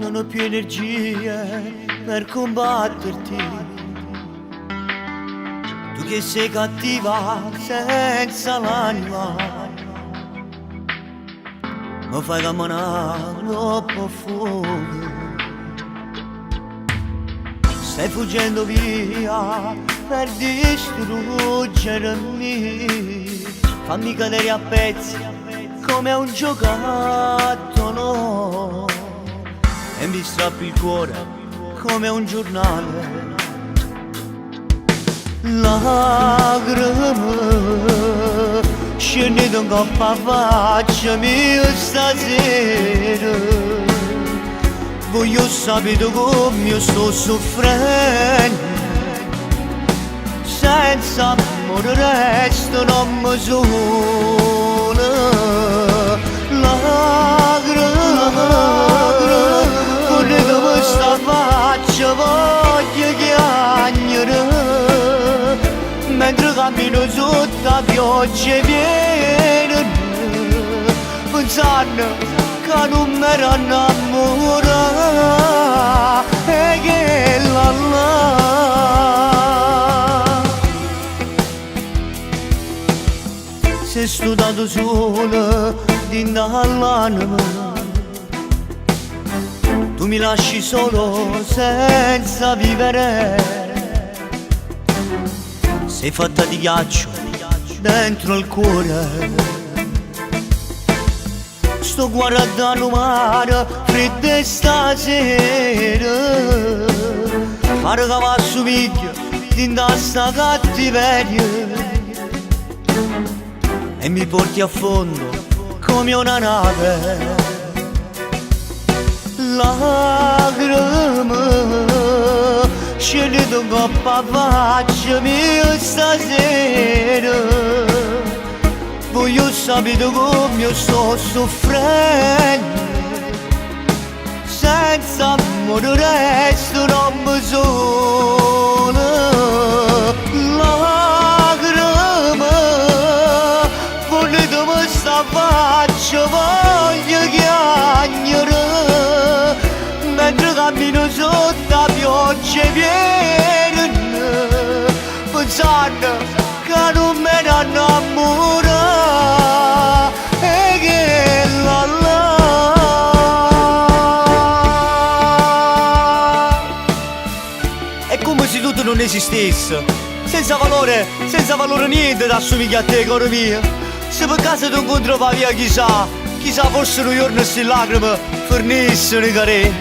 Non ho più energie per combatterti. Tu che sei cattiva senza l'anima, mi fai camminare troppo fuoco. Stai fuggendo via per distruggermi. Fammi cadere a pezzi come un giocattolo e mi strappi il cuore come un giornale. Lacrime scenneno 'ncopp' 'a faccia mia stasera. Voi sapete come io sto soffrendo. Senza amore resto n'ommo sulo. Lacrime, currite 'sta faccia, voglio chiagnere. Mentre cammino sotto 'a pioggia e viene, pensando che nun m'ero innamorà 'e chella là. S'è stutato 'o sole dint' all'anema. Tu mi lasci solo senza vivere. Sei fatta di ghiaccio dentro il cuore. Sto guardando mare freddo stasera. Pare che m'assomiglia dint' a 'sta cattiveria. E mi porti a fondo come una nave. Lacrime scenneno 'ncopp' 'a faccia mia stasera. Voi sapete come io sto soffrendo. Senza amore resto n'ommo sulo. Lacrime, volete 'sta faccia, voglio chiagnere. Mentre cammino sotto 'a pioggia e viene, pensando che nun m'ero innamorà 'e chella là. È come se tutto non esistesse. Senza valore, senza valore niente t'assomiglia a te, core mio. Se per caso ti incontro pa' via, chissà, chissà forse un giorno 'sti lacrime fernissero 'e carè.